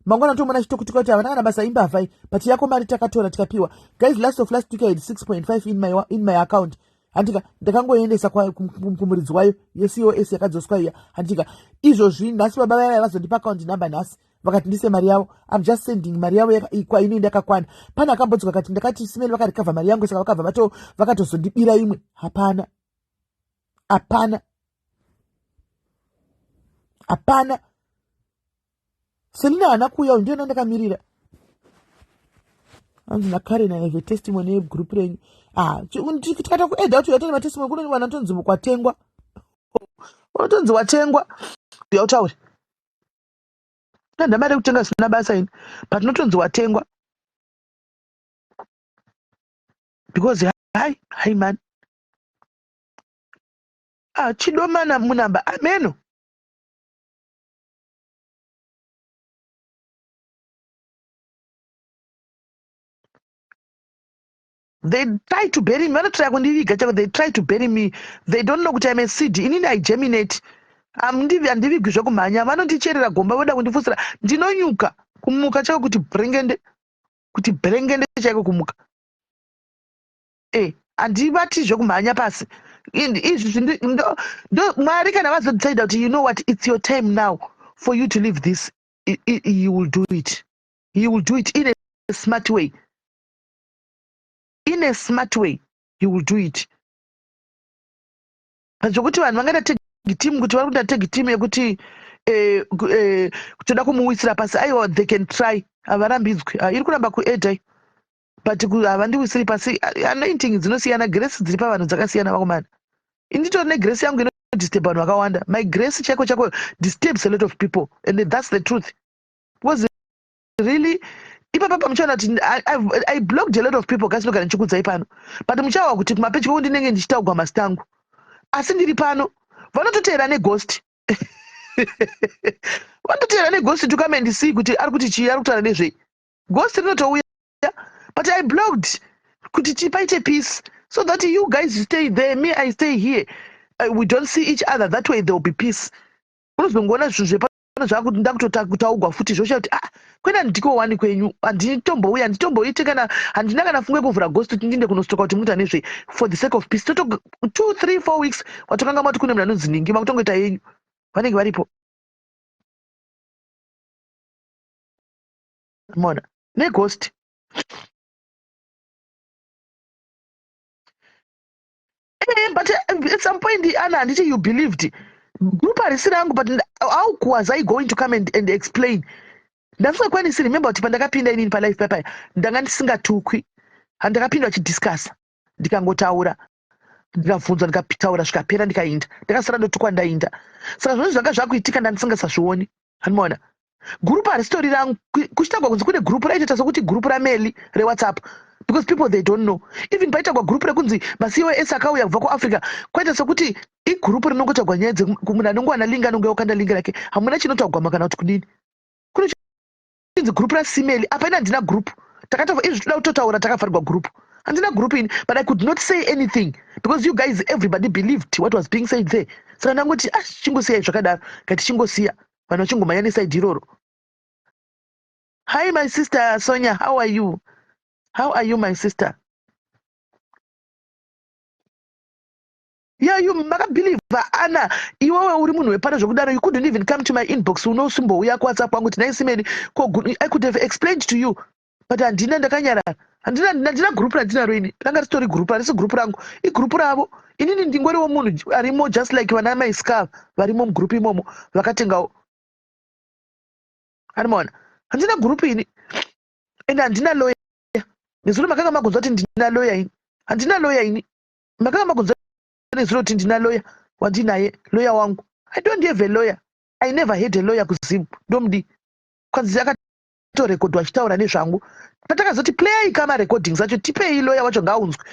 Mangwana tomuona chitokutuka kuti havana kana basa, imbavhai. But yako mari takatora, tikapiwa. Guys, last of last week I had 6.5 in my account, handika? Ndakangoendesa kumuridzi wayo yeCOS, yakadzoswa iya, handika? Izvozvi nhasi baba vaya vazondipa account number nhasi, vakati ndise mari yavo. I'm just sending mari yavo kwainoenda yakakwana. Pane akambodzoka kati ndakati Sisi Meli vakarikavha mari yangu, saka vakabva vakatozondibira imwe. Hapana, hapana, hapana. Selina haana kuuya, ndiyo ndakamirira. Hanzi naKaren, I have a testimony yegroup renyu. Ah, tikata kuedha kuti uyatone matestimony, kune vanhu vanotonzi kwatengwa, unotonzi watengwa, uya utaure. Nanda mari yekutenga zvisina basa ini, but unotonzi watengwa because hai hai man. Ah, chidomana munamba ameno. They try to bury me, vanotrya kundiviga chako. They try to bury me, they don't know kuti I'm a seed. Inini I germinate, handivigwi zvekumhanya. Vanondicherera gomba, voda kundifusira, ndinonyuka kumuka chako kuti brengende, kuti brengende chaiko kumuka. E, handivati zvekumhanya pasi. Izvi Mwari kana vazodecida kuti, you know what, it's your time now for you to leave this, you will do it. You will do it in a smart way, in a smart way you will do it. Pazvokuti vanhu vangaita tag team, kuti vari kuita tag team yekuti toda kumuwisira pasi, aiwa, they can try, havarambidzwi. Iri kuramba kuedha, but havandiwisiri pasi. Anointing dzinosiyana, grace dziri pavanhu dzakasiyana, vakomana. Inditori negrace yangu inodisturb vanhu vakawanda. My grace chaiko chako disturbs a lot of people, and that's the truth, because really ipapa pamuchaona kuti I blocked a lot of people. Kasi ndogara ndichikudzai pano, but muchawa kuti kumapeji kwangu ndinenge ndichitaugwa mazita angu, asi ndiri pano. Vanototeera neghost, vanototeera neghost to come and see kuti ari kuti chii, ari kutaura nezvei. Ghost rinotouya, but I blocked kuti tipaite peace so that you guys stay there, me I stay here, we don't see each other. That way there will be peace. Unozongoona zvinhu zvepano zvakuti ndakutotagwa futi, zvosha kuti ah, kwena ndiko wani kwenyu, handitombouya, handitomboite kana, handina kana funge kuvhura ghost kuti ndinde kunostoka kuti muita nezvei. For the sake of peace, toto 2, 3, 4 weeks watokanga mati kune munhu anonzi ningi, makutongoita yenyu, vanenge varipo mona neghost. But at some point, Anna, handiti you believed group harisi rangu, but how was I going to come and explain? Ndasingakwanisi. Remember kuti pandakapinda inini palive papaya, ndanga ndisingatukwi. Handakapinda vachidiscussa, ndikangotaura, ndikabvunzwa, ndikataura, zvikapera, ndikainda. Ndakasara ndotukwa, ndainda. Saka zvinhu zvanga zvakuitika ndandisingasazvioni. Handimaona gurupu harisitori rangu. Kuchitagwa kunzi kune gurupu, raitoita sokuti gurupu raMeli reWhatsApp, because people, they don't know. Even paitagwa gurupu rekunzi maCEO ese akauya kubva kuAfrica, kwaita sekuti igurupu rinongotagwa nyaya dzemunhu anongowana link, anonge okanda link rake. Hamuna chinotagwama kana kuti kudini. Kune chinzi gurupu rasimeli apa. Ini handina gurupu. Takatobva izvi, toda kutotaura, takavharirwa gurupu. Handina gurupu ini, but I could not say anything because you guys, everybody believed what was being said there. Saka ndangoti, ah, chingosiyai zvakadaro. Kati chingosiya vanhu vachingomhanya neside iroro. Hi, my sister Sonia, how are you? How are you, my sister? Yeah, you makabhilivha. Ana, iwewe uri munhu wepano zvekudaro. You couldn't even come to my inbox. Unosimbouya kuWhatsApp kwangu kuti, "Naisimeni." I could have explained to you, but handina, ndakanyarara. Handina gurupu randinaro ini. Ranga risitori gurupu, harisi gurupu rangu, igurupu ravo. Inini ndingoriwo munhu arimo, just like vana maiscar varimo mugurupu imomo vakatengawo. Animaona, handina gurupu ini, ende handina lawyer. Nezuro makanga magonzwa kuti ndina lawyer ini. Handina lawyer ini. Makanga magonzwa nezuro kuti ndina lawyer wandinaye, lawyer wangu. I don't have a lawyer. I never had a lawyer kuZim. Ndomudi kwanzi akatorekodwa achitaura nezvangu. Patakazoti playai kamarecordings acho, tipei lawyer wacho ngaaunzwe,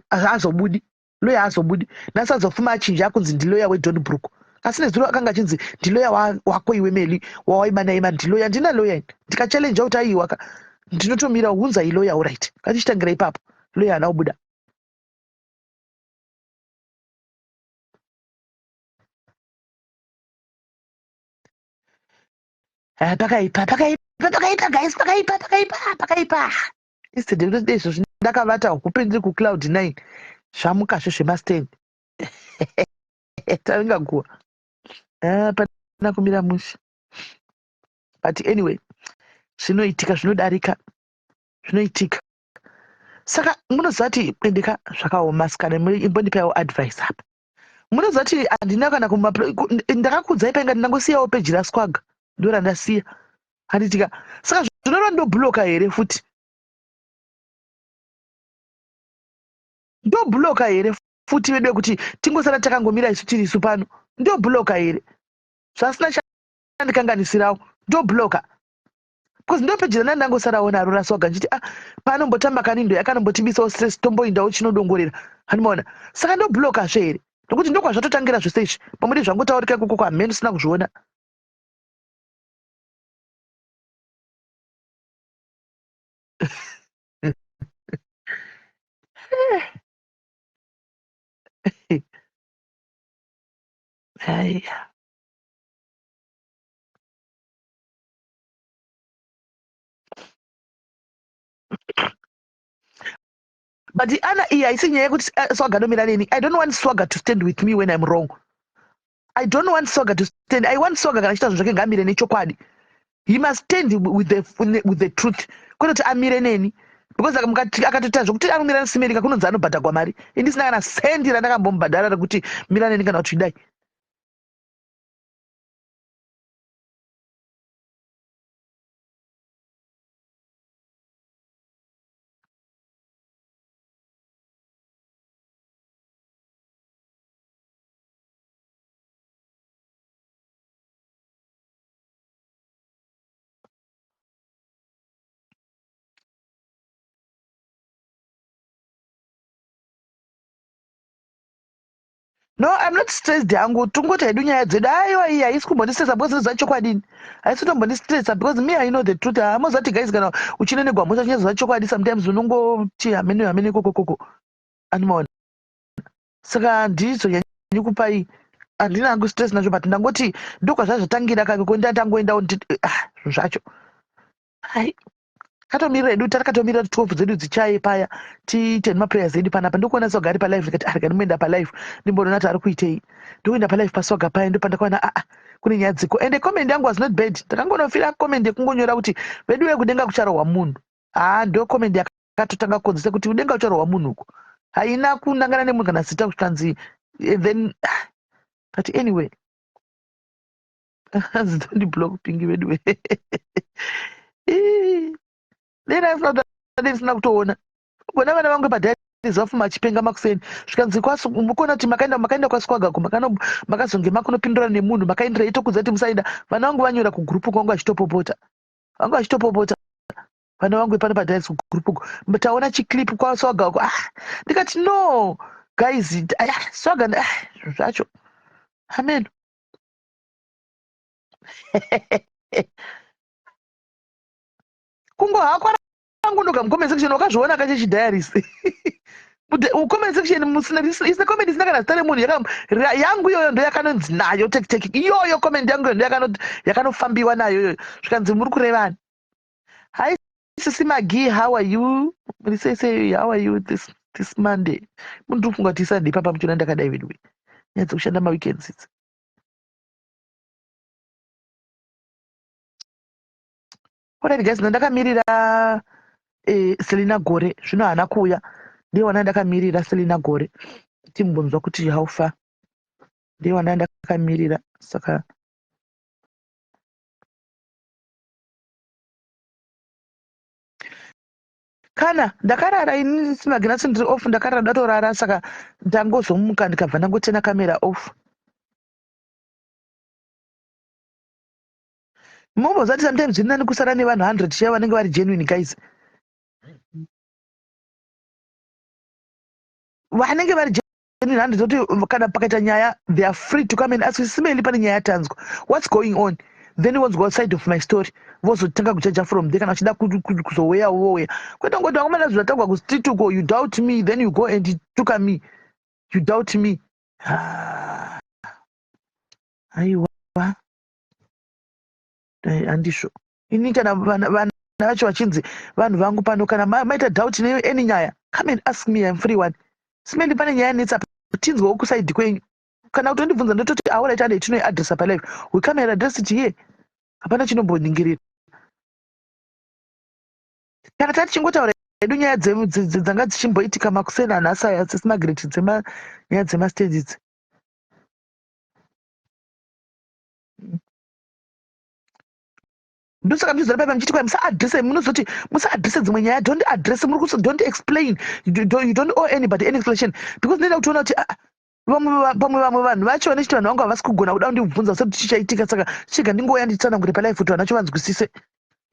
azobudi lawyer, azobudi. Nhasi azofuma achinja, akunzi ndilawyer weDonnybrook, asi nezuro akanga achinzi ndilawyer wako iwe Meli wawaiba naye. Ma ndilawyer. Handina lawyer. Ndikachallenja kuti aiwaka, ndinotomira, hunzai lawyer. Alright, ngatichitangira ipapo. Lawyer haana kubuda. Ah, pakaipa, pakaipa, pakaipa guys, pakaipa, pakaipa, pakaipa. Instead yekutoti dei izvozvi ndakavata hope, ndiri kucloud nine, zvamukazve zvemastand. Tavinga guwa. Ah, pana kumira mushe. But anyway, zvinoitika, zvinodarika, zvinoitika. Saka munoziva kuti endeka zvakaoma. Sikana, imbondipaiwo advice apa. Munoziva kuti handina kana ndakakudzai painga ndinangosiyawo peji raSwaga, ndo randasiya, handitika? Saka zvinoreva ndobhuloka here futi? Ndobhuloka here futi vedu, yekuti tingosara takangomira isu tiri isu pano? Ndobhuloka here zvasina chandikanganisirawo? Ndobhuloka because ndo peji rana ndangosarawo naro raSwaga, ndichiti, ah, paanombotamba kanindo yakanambotibisawo stress, tomboindawo chinodongorera, handimaona? Saka ndobhulokazve here? Nokuti ndokwazvatotangira zvese izvi. Pamwe zvangotaurika ikoko kwamheni usina kuzviona. Aiya, but ana, iyi haisi nyaya yekuti Swaga anomira neni. I don't want Swaga to stand with me when I'm wrong. I don't want Swaga to stand. I want Swaga, kana achiita zvinhu zvake, ngaamire nechokwadi. He must stand with the truth, kwete kuti amire neni, because akatoita zvokuti anomira nesimerika, kunonzi anobhadhagwa mari. Indisina kana sendi randakambomubhadhara rekuti mira neni kana kuti idai. No, I'm not stressed hangu. Tungoti hedu nyaya dzedu. Aiwa, iyi haisi kumbondistressa because ndoziva chokwadini. Haisi kutombondistressa because me, I know the truth. Hamozati guys, kana uchinenegwa mhosva, chinyazoziva chokwadi, sometimes unongoti hamene hamene kokokoko, animaona? Saka handizonyanyi kupai, handina hangu stress nacho, but ndangoti ndokwazvazvatangira kake. Ndandangoendawo, ah, zvinhu zvacho ai katomirira edu, takatomirira kuti 12 dzedu dzichaye paya, tiite nemaprayers edu panapa. Ndokuona Swaga ari palive, ndikati, arega ndimboenda palive, ndimboona kuti ari kuitei. Ndokuenda palive paSwaga paya, ndopandakaona, aa, kune nyaya dziko. Ende comment yangu was not bad. Ndakangonofira comment yekungonyora kuti, "Vedu vekudenga kucharohwa munhu." Haa ndo comment yakatotanga kukonzesa kuti udenga ucharohwa munhu uko. Haina kunangana nemunhu kana zita kusvikanzi and then but anyway hanzi don't block Pingi veduwe. Dai ndisina ndisina kutoona. Ugona vana vangu padhari vafuma achipenga makuseni zvikanzi kwasu mukuona kuti makaenda makaenda kwaswaga ko makano makazonge makunopindura nemunhu makaendera itokudza kuti musaenda vana vangu vanyora kugroup kwangu vachitopopota vangu vachitopopota vana vangu pano padhari kugroup uko taona chiclip kwaswaga uko ah ndikati no guys ah, swaga ah, zvacho ameno kungohakwa rangu ndoga mucomment section wakazviona ka chechidiaries comment section musina isina comment isina kana zita remunhu yangu iyoyo ndo yakanonzi nayo tektek iyoyo comment yangu iyoyo ndo yakanofambiwa nayo iyoyo zvikanzi muri kurevani hi sisi magi how are you muri sei sei how are you this this monday munhu ndiri kufunga kuti isunday papa muchiona ndakadai veduwe nyaya dzekushanda maweekends idzi Alright guys, ndakamirira Selina Gore, zvino haana kuuya. Ndiye wana ndakamirira Selina Gore. Timbonzwa kuti how far. Ndiye wana ndakamirira saka kana ndakarara ini simaginasi ndiri off ndakarara ndatorara saka ndangozomuka ndikabva ndangotena camera off. Mumbozati sometimes zviri nani kusara nevanhu 100 chaivo vanenge vari genuine guys. Vanenge vari genuine 100 zoti kana pakaita nyaya they are free to come and ask simeli pane nyaya yatanzwa. What's going on? Then wonzwa side of my story. Vozotanga kujaja from there kana vachida kuzoweya voweya. Kwete ngoti vakomana zvatangwa kustreet uko you doubt me then you go and tuka me. You doubt me. Ah. Aiwa. Handizvo ini kana vana vacho vachinzi vanhu vangu pano kana maita doubt ne any nyaya come and ask me I'm free one simendi pane nyaya yanetsa tinzwewo kusaidi kwenyu kana kutondibvunza ndototi auraita ade tinoiadressa palife we come and address it here hapana chinomboningirira kana tati chingotaura hedu nyaya dzanga dzichimboitika makuseni anhasi aya sesimagreti nyaya dzemasteji idzi Ndosaka muchizora paipa muchiti kwai musaadrese munozoti musaadrese dzimwe nyaya don't address muri kusi don't explain you don't owe anybody any explanation because ndinoda kutoona kuti ah, pamwe vamwe vanhu vacho vanechiti vanhu vangu havasi kugona kuda kundibvunza usati chichaitika saka chega ndingouya nditsanangure palife kuti vanhu vacho vanzwisise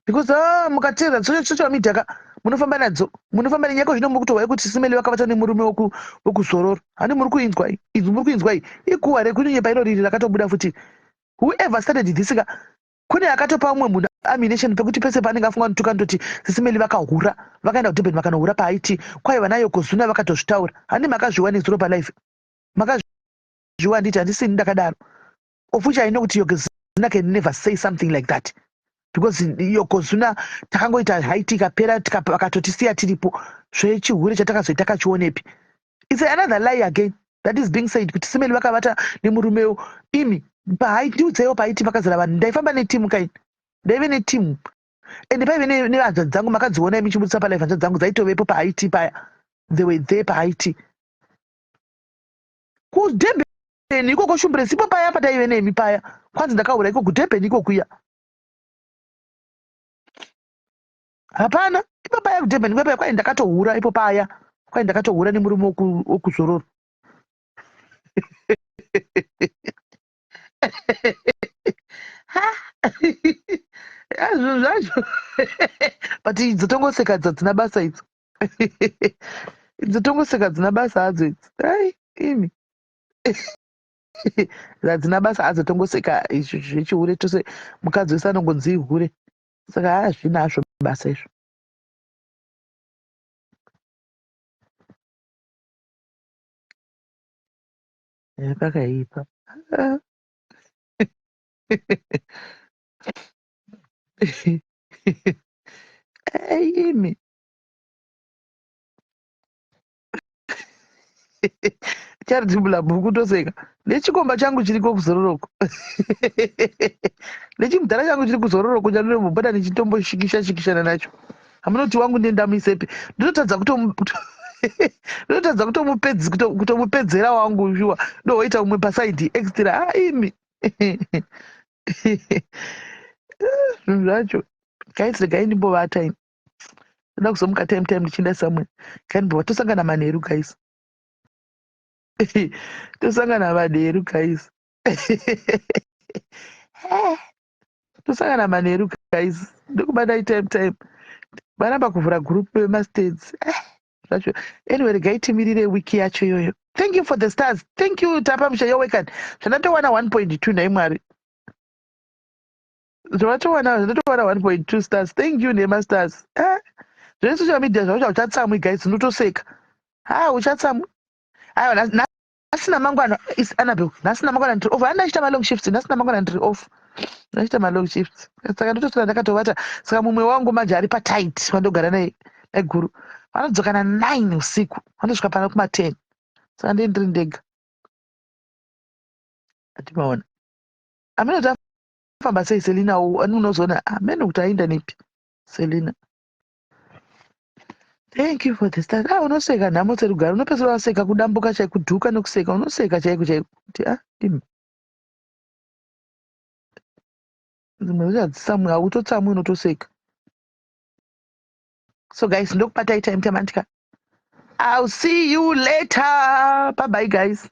because ah, mukateerera social media ka munofamba nadzo munofamba nenyaya ko zvino muri kutohwai kuti simeli vakavata nemurume wekuzororo handi muri kuinzwa izvi muri kuinzwa iyi ikuwa rekunyepa iro riri rakatobuda futi whoever started this ka kune akatopa umwe munhu ammunition pekuti pese paanenge afunga kutuka ndoti sisimeli vakahura vakaenda kudurban vakanohura paaiti kwaiva nayo kozuna vakatozvitaura handi makazviwa nezuro palife makazviwa handiti handisini ndakadaro of which I know kuti Yokozuna can never say something like that because Yokozuna takangoita haiti ikapera vakatotisiya tiripo zvechihure chatakazoita takachionepi it's another lie again that is being said kuti simeli vakavata nemurumewo imi pahaiti ndiudzeiwo pahaiti pakazara vanhu ndaifamba netimu kaini ndaive netimu ende paive nehanzvadzi dzangu makadziona imi chibudisa palife hanzvadzi dzangu dzaitovepo pahaiti paya they were there pahaiti kudurban ikoko shumbre sipo paya pataive nemi paya kwanzi ndakaura iko kudurban ikokuya hapana ipo paya kudurban iko paya kwai ndakatohura ipo paya kwai ndakatohura nemurume wokuzororo zvinhu zvacho but idzo tongoseka idzo dzina basa idzo idzo tongoseka dzina basa hadzo idzi ai imi hadzina basa hadzo tongoseka izvi zvechihure tose mukadzi wese anongonzi ihure saka hazvina hazvo basa izvo pakaipa imi Charity Mulamu kutoseka nechikomba changu chiriko kuzororoko nechimudhara changu chiri kuzororoko chandinombobata ndichitomboshikisha shikishana nacho. Hamunoti wangu ndiye ndamuisepi. Ndinotadza kuto ndinotadza kutomupedzi kutomupedzera wangu shuwa. Ndoita umwe paside extra. Ah imi. Zvinhu zvacho. Guys, regai ndimbovata ini. Ndoda kuzomuka time time ndichienda somewhere. Kai ndimbova tosangana manheru, guys. Tosangana manheru, guys. Tosangana manheru, guys. Ndokubadai time time. Varamba kuvhura group vemastates. Zvacho. Anyway, regai timirire wiki yacho iyoyo. Thank you for the stars. Thank you, Tapa Musha Yowekani. Zvandatowana 1.2, nhai Mwari. Zvavatowana, zvandatowana 1.2 stars. Thank you nemastars. Eh? Zvesocial media zvacho hauchatsamwi, guys, unotoseka. Ha, uchatsamwi. Aiwa, nhasi namangwana is Annabel. Nhasi namangwana ndiri off. Handachiita malong shifts. Nhasi namangwana ndiri off. Ndachiita malong shifts. Saka ndotoswera ndakatovata. Saka mumwe wangu manje ari patight wandogara naye maiguru. Vanodzoka na9 usiku. Vanosvika pano kuma10. Saka ndii ndiri ndega. Atimaona. Amene kuti afamba sei Selina unozoona amene kuti aenda nepi Selina. Thank you for the stars. Ah, unoseka nhamo serugare. Unopedzisira waseka kudambuka chaiko, kudhuka nokuseka. Unoseka chaiko chaiko. Kuti ah, imi. Dzimwe dzacho hadzitsamwi, hautotsamwi, unotoseka. So guys, ndokubatai time time andika. I'll see you later. Bye bye, guys.